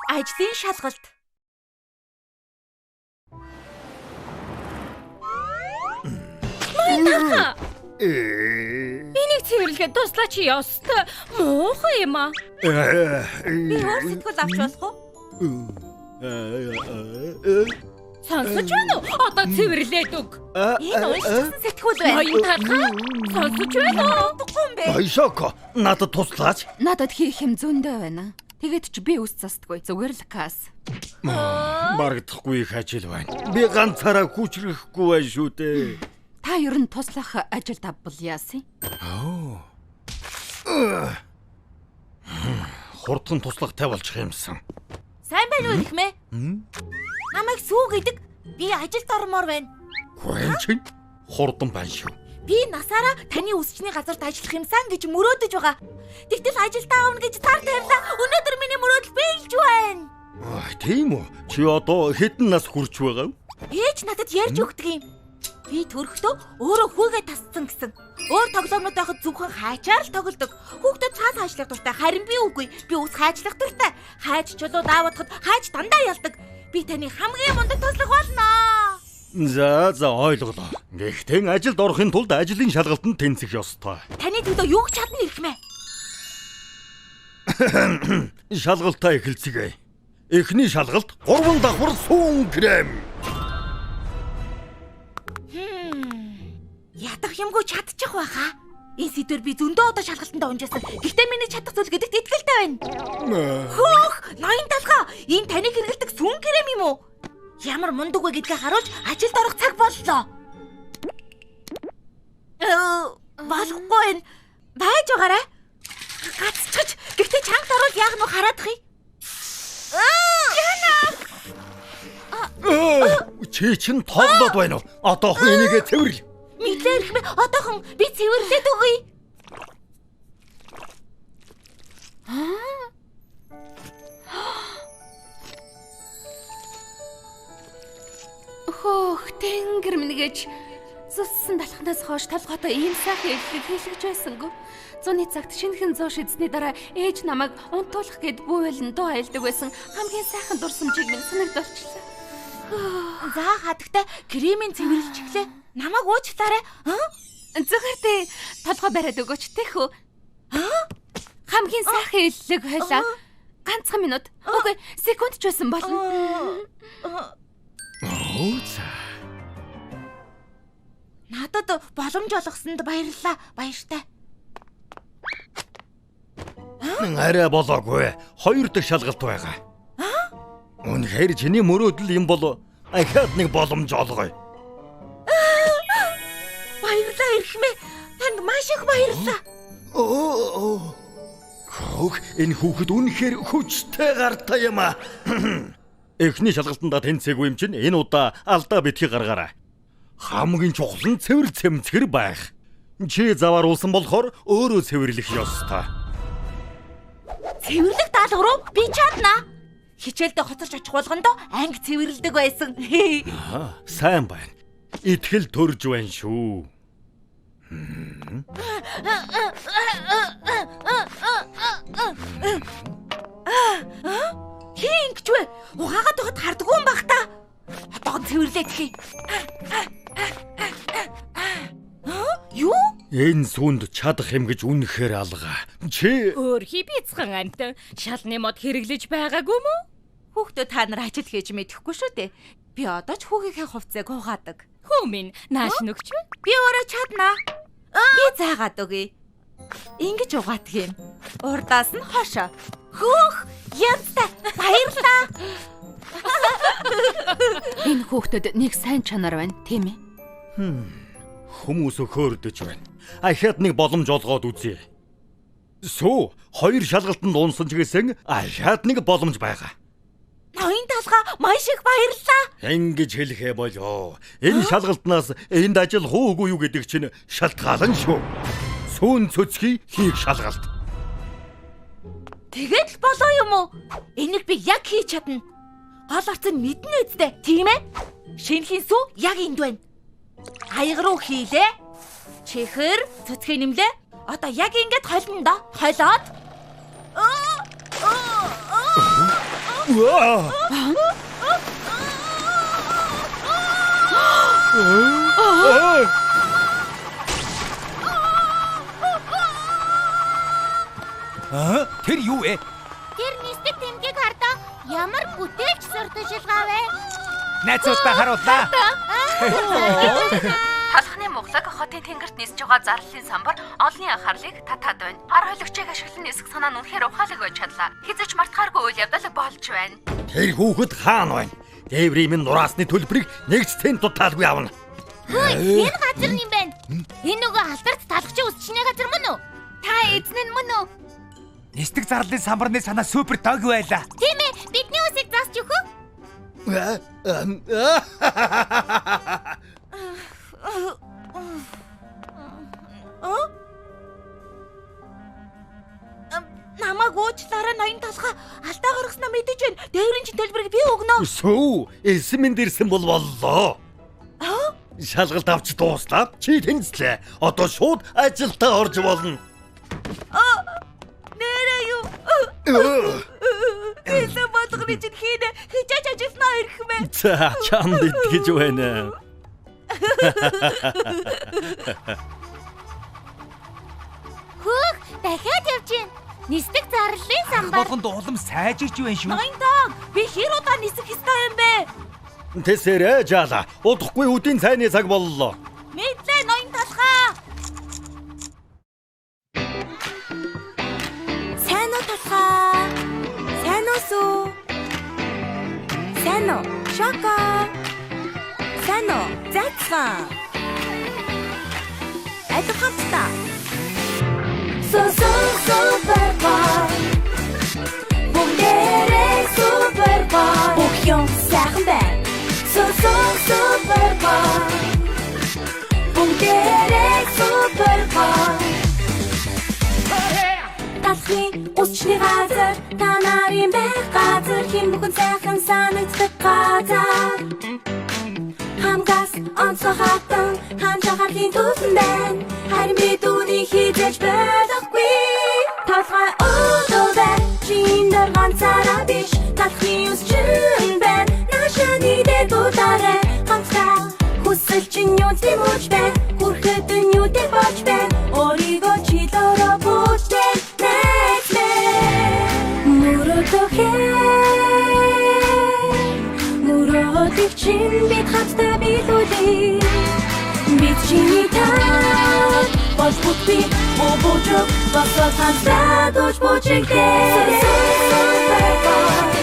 Ажлын шалгалт. Мандага. Энийг цэвэрлэхэд туслаач ёстой. Муухай юм аа. Би өөр сэтгүүл авч болох уу? Сонсож байна уу? Одоо цэвэрлээд өг. Энэ уншчихсан сэтгүүл байна. Ноён талхаа. Сонсож байна уу? Утгагүй юм бэ? Ойшоко, надад туслаач. Надад хийх юм зөндөө байна. Тэгээд ч би үс застгүй. Зүгээр л кас. Барагдахгүй их ажил байна. Би ганцаараа хүчрэхгүй байна шүү дээ. Та ер нь туслах ажил давбал яасан? Хурдхан туслахтай болчих юмсан. Сайн байна уу ихмээ? Намайг сүү гэдэг. Би ажилд ормоор байна. Гүн чинь хурдан байна шүү. Би насаараа таны үсчний газарт ажиллах юмсан гэж мөрөөдөж байгаа. Тэгтэл ажилдаа авна гэж тар тавилаа. Өнөөдөр миний мөрөөдөл биелж байна. Тийм үү? Чи одоо хэдэн нас хүрч байгаа вэ? Ээж надад ярьж өгдөг юм. Би төрөхдөө өөрөө хүүгээ тасцсан гэсэн. Өөр тоглоомнууд байхад зөвхөн хайчаар л тоглодог. Хүүхдүүд цаас хайчлах дуртай, харин би үгүй. Би ус хайчлах дуртай. Хайч чулуу даавуудахад хайч дандаа ялдаг. Би таны хамгийн мундаг туслах болно. За за ойлголоо. Гэхдээ ажилд орохын тулд ажлын шалгалтанд тэнцэх ёстой. Таны төлөө юу ч чадна ирхмээ. Шалгалтаа эхэлцгээе. Эхний шалгалт 3 давхар сүүн крем. Ядах юмгүй чадчих байхаа. Энэ сэдвэр би зөндөө одоо шалгалтанд унжаасан. Гэхдээ миний чадах зүйл гэдэгт итгэлтэй байна. Хөөх, ноён талхаа. Энэ таны хэрэглэдэг сүүн крем юм уу? Ямар мундаг вэ гэдгээ харуулж ажилд орох цаг боллоо. Болохгүй байна. Байж байгаарай. Гацчихж. Гэхдээ чанга дарвал яах нь вэ хараадах юм. Яна. Чи чинь тоглоод байна уу? Одоохон энийгээ цэвэрлэ. Мэдлээ эрхмээ. Одоохон би цэвэрлээд өгье. Хөөх, тэнгэр минь гэж зүссэн талхнаас хойш толгойтой ийм сайхан эллэг хийлгэж байсангүй. Зуны цагт шинэхэн зуу шидсэний дараа ээж намайг унтуулах гээд бүүвэлэн дуу аялдаг байсан хамгийн сайхан дурсамжийг минь санагдуулчлаа. За хадагтай кремийн цэвэрлчихлээ. Намайг уучлаарай. Зүгээр дээ. Толгой бариад өгөөч тех үү? Хамгийн сайхан эллэг байлаа. Ганцхан минут. Үгүй, секунд ч байсан болно. Оо за. Надад боломж олгосонд баярлалаа. Баяртай. Арай болоогүй. 2 дахь шалгалт байгаа. Үнэхээр чиний мөрөөдөл юм бол ахаад нэг боломж олгоё. Баярлалаа эрхмээ. Танд маш их баярлалаа. Хөөх, энэ хүүхэд үнэхээр хүчтэй гартай юм аа. Эхний шалгалтандаа тэнцээгүй юм чинь энэ удаа алдаа битгий гаргаарай. Хамгийн чухал нь цэвэр цэмцгэр байх. Чи завааруулсан болохоор өөрөө цэвэрлэх ёстой. Цэвэрлэх даалгавар уу? Би чадна. Хичээлдээ хоцорч очих болгондоо анги цэвэрлдэг байсан. Сайн байна. Итгэл төрж байна шүү. Хин ингэж вэ? Угаагаад байхад хардггүй юм бах та. Одоогон цэвэрлээд хий. Юу? Энэ сүнд чадах юм гэж үнэхээр алга. Чи Өөрхий бицхэн амтан шалны мод хэрэглэж байгаагүй мүү? Хүүхдүүд та нар ажил хийж мэдэхгүй шүү дээ. Би одоо ч хүүхийнхээ хувцсыг угаадаг. Хүү минь нааш нөгч вэ? Би өөрөө чадна. Би заагаад өгье. Ингэж угаадаг юм. Урдаас нь хошоо. Хөөх, янзтай. Баярлалаа. Энэ хүүхдэд нэг сайн чанар байна, тийм ээ? Хүмүүс хөөрдөж байна. Ахаад нэг боломж олгоод үзье. Сүү, 2 шалгалтанд унсан ч гэсэн ахаад нэг боломж байгаа. Ноён талгаа маш их баярлалаа. Ингэж хэлэхээ болоо. Энэ шалгалтнаас энд ажиллах уугүй юу гэдэг чинь шалтгаалan шүү. Сүүн цөцгий хийх шалгалт. Тэгээд л болоо юм уу? Энийг би яг хийж чадна. Гол орц нь мэднэ үсттэй, тийм ээ? Шинэхэн сүү яг энд байна. Аяг руу хийлээ. Чихэр цөцгий нэмлээ. Одоо яг ингэж холино доо. Холиод. Аа, тэр юу вэ? Тэр нисдэг тэмдгийг хардаа ямар бүтээлч сурталчилгаа вэ? Найзуудаа харууллаа. Талхны муглаг хотын тэнгэрт нисэж байгаа зарлалын самбар олонний анхаарлыг татаад байна. Гар холигчийг ашиглан нисэх санаа нь үнэхээр ухаалаг байж чадлаа. Хэзээ ч мартахааргүй үйл явдал болж байна. Тэр хүүхэд хаана байна? Дээврийн минь нураасны төлбөрийг нэг ч цент дутаалгүй авна. Хөөе, энэ газар юм байна. Энэ нөгөө алдарт талхчин үсчний газар мөн үү? Та эзэн нь мөн үү? Нисдэг зарлалын самбарны санаа супер дог байлаа. Тийм ээ, бидний үсийг засч өгөх үү? Намайг уучлаарай ноён талхаа алдаа гаргаснаа мэдэж байна. Дээврийн чинь төлбөрийг би өгнө. Сүү, эсэм минь дэрсэн бол боллоо. Шалгалт авч дууслаа. Чи тэнцлээ. Одоо шууд ажилдаа орж болно. Нэрээ юу? Хэлээ болгоны чинь хийнэ хичээж ажилланаа ирэх мэ. За, чамд итгэж байна. Хөөх, дахиад явж гин. Нисдэг зарлалын самбар. Болгонд улам сайжирч байна шүү. Ноён дог, би хэр удаа нисэх ёстой юм бэ? Тэсэрэ жаала. Удахгүй үдийн цайны цаг боллоо. Мэдлээ ноён талхаа. Сайн уу талхаа? Сайн уу сүү? Сайн уу? Шоко. Сайн уу? Зацсан. Аль хамтдаа. Супер гой. Бүгдээрээ супер гой. Бүх юм сайхан байна. Супер гой. Бүгдээрээ супер гой. Талхын усчны газар, та нарын байх газар, хэн бүхэн сайхан санагддаг газар. Хамгас онцгой хатан хаан чахарлын төлсөн байна. Харин бид үүнийг хизээж ойлгохгүй. Толгой өөдөө байна. Чин дээр ганцаараа биш. Талхын үсчин байна. Наашаа нэгдээ дуудаарай. Хамтдаа хүсэл чинь юу тэмүүлж байна. Хүрэхэд нь юу тэг болж байна. Өөрийгөө чилөөрөө бүтээн найз мэн. Мөрөөдөхөө мөрөөдийг чинь бид хамтдаа биелүүлье. Бид чиний тал болж бүтбий бубужиг босоод хамтдаа дууж бужигдээ. Супер гой.